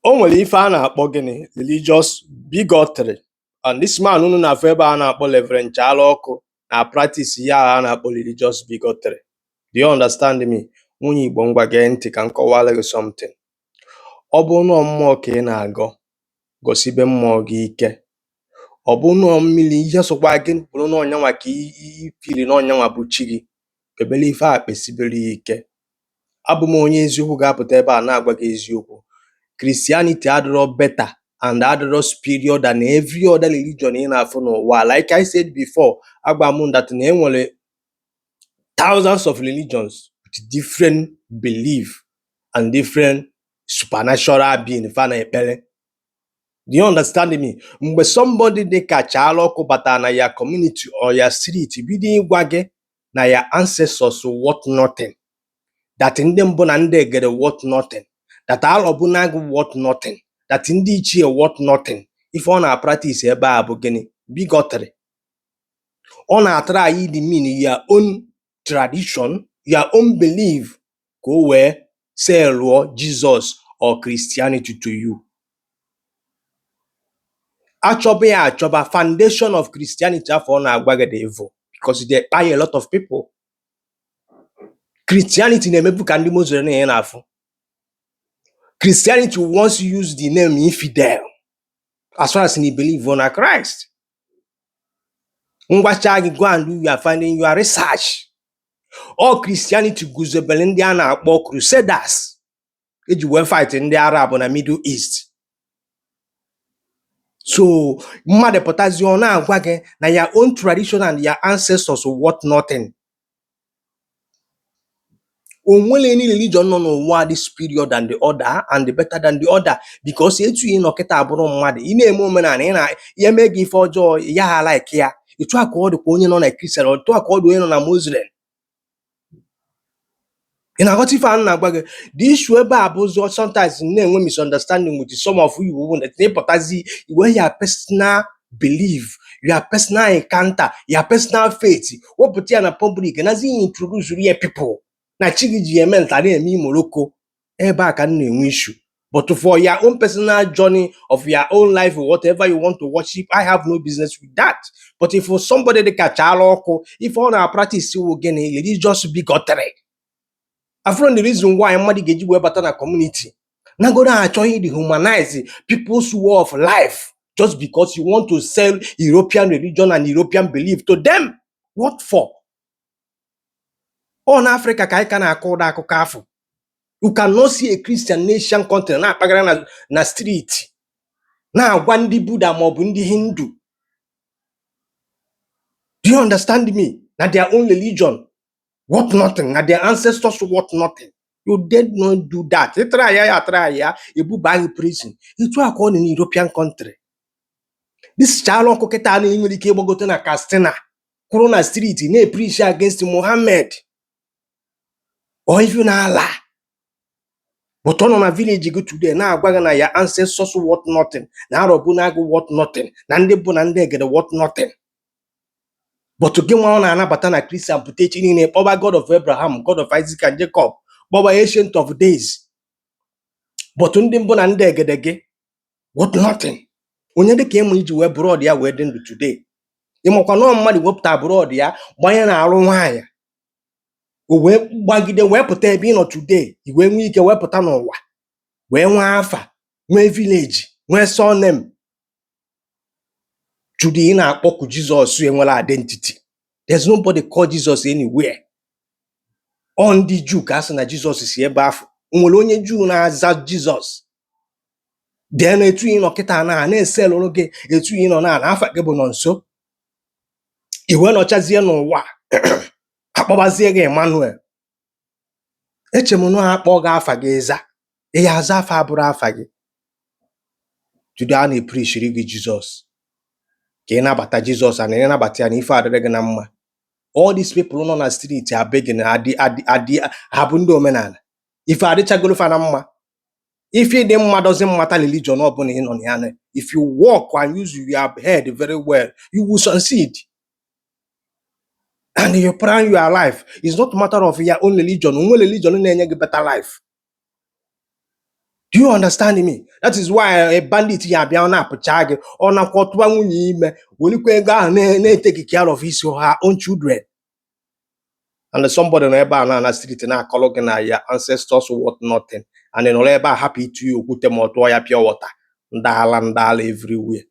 O nwere ife a na-akpọ gịnị? Religious bigotry. And this man unu na-afụ ebe a na-akpọ Reverend Chala Ọkụ na practice ya a na-akpọ religious bigotry. Do you understand me? Nwunye Igbo, ngwa, gee ntị ka m kọwara gị something. Ọ bụrụ na mmụọ ka ị na-agọ, gọsibe mmụọ gị ike. Ọ bụ nọọ mmiri, ihe sọkwa gị bụrụ na ọnyanwa ka i fili na ọnyanwa bụ chi gị, kpebere ife a, kpesibere ya ike. Abụ m onye eziokwu ga-apụta ebe a na-agwa gị eziokwu. Christianity adịrọ better and adịrọ superior than every other religion ị na-afụ n'ụwa. Like I said before, agwa m that na enwere thousands of religions with different belief and different supernatural being fa na-ekpere. Do you understand me? Mgbe somebody dị ka Chala Ọkụ batara na ya community or ya street, bido ịgwa gị na ya ancestors worth nothing, that ndị mbụ na ndị egede worth nothing, that alọbụnagụ worth nothing, that ndị ichie worth nothing, ife ọ na-practice ebe a bụ gịnị? Bigotry. Ọ na-atry demean your own tradition, your own belief, ka o wee sellụọ Jesus or Christianity to you. Achọba ya achọba, foundation of Christianity afọ ọ na-agwa gị dị evil because they kpai a lot of people. Christianity na-emebu ka ndị Muslim na ị na-afụ. Christianity once use the name infidel as far as you believe on Christ. Ngwacha gị, go and do your finding, your research. All Christianity guzobere ndị a na-akpọ Crusaders eji wee fight ndị Arab na Middle East. So mmadụ pụtazi, ọ na-agwa gị na your own tradition and your ancestors worth nothing. O nwere any religion nọ n'ụwa dị superior than the other and better than the other, because etu ị nọ kịta bụrụ mmadụ, ị na-eme omenala, ị na ya mee gị ife ọjọọ ya ha like ya. Etu a ka ọ dịkwa onye nọ na Christian, otu a ka ọ dị onye nọ na Muslim. Ị na-aghọta ife a m na-agwa gị? The issue ebe a bụ ụzọ sometimes m na-enwe misunderstanding with some of you bụ na ịpụtazi iwe your personal belief, your personal encounter, your personal faith, wepụta ya na public, nazi introduce ya people na chi gị ji eme nta na-eme imoloko. Ebe a ka m na-enwe issue. But for your own personal journey of your own life, whatever you want to worship, I have no business with that. But if for somebody dị ka Chala Ọkụ, ife ọ na-practice wụ gịnị? Religious bigotry. Afro the reason why mmadụ ga-eji wee bata na community nagoro achọghị dehumanize people's way of life just because you want to sell European religion and European belief to them. What for? Ọ na Africa ka anyị ka na-akọ ụda akụkọ afọ. You cannot see a Christian nation country na-akpagara na street na-agwa ndị Buddha maọbụ ndị Hindu, do you understand me, na their own religion worth nothing, na their ancestors worth nothing. You did not do that. Ịtara ya, ya atara ya, ebuba gị prison. Etu a ka ọ dị na European country. This Chala Ọkụ kịta na enwere ike ịgbagote na Katsina, kwụrụ na street na-epreach against Muhammad or even Allah, but ọ nọ na village gị today na-agwa gị na ya ancestors worth nothing, na arọbụnagụ worth nothing, na ndị bụ na ndị egede worth nothing. But gị nwa ọ na-anabata na Christian, pụta echi niile kpọba God of Abraham, God of Isaac and Jacob, kpọba Ancient of Days, but ndị mbụ na ndị egede gị worth nothing. Onye dịka ịmụ iji wee blood ya wee dị ndụ today, ịmakwa nọọ mmadụ wepụta blood ya gbanye na arụ nwaanyị, o wee gbagide wee pụta ebe ị nọ today, i wee nwee ike wee pụta n'ụwa, wee nwee afa, nwee village, nwee surname. Today ị na-akpọku Jizọs enwere identity. There's nobody called Jesus anywhere. Ọ ndị Juu ka a sị na Jizọs si ebe afọ. O nwere onye Juu na-aza Jizọs? Then etu ị nọ kịta na na-eselụrụ gị, etu ị nọ na afa gị bụ nọ nso, i wee nọchazie n'ụwa, akpọbazie gị Emmanuel. Eche m na akpọ gị afa gị, ịza ị ya aza afa abụrụ afa gị. Today a na-epreachiri gị Jizọs ka ị nabata Jizọs, and ị nabata ya na ife adịrị gị na mma. All these people nọ na street abegị na adị adị adị, ha bụ ndị omenala, ife adịchagoro fa na mma. Ife dị mma doesn't matter religion ọbụla ị nọ na ya na. If you work and use your head very well, you will succeed and you plan your life. It's not matter of your own religion. Onwe religion na-enye gị better life. Do you understand me? That is why a bandit ya abịa, ọ na-apụcha gị, ọ nakwa ọtụba nwunye ime, welikwa ego ahụ na-etake care of his or her own children. And somebody nọ ebe a na street na-akọrọ gị na ya ancestors worth nothing, and ị nọrọ ebe a hapụ ịtụ ya okwute ma ọ tụọ ya pure water. Ndị ala, ndị ala everywhere.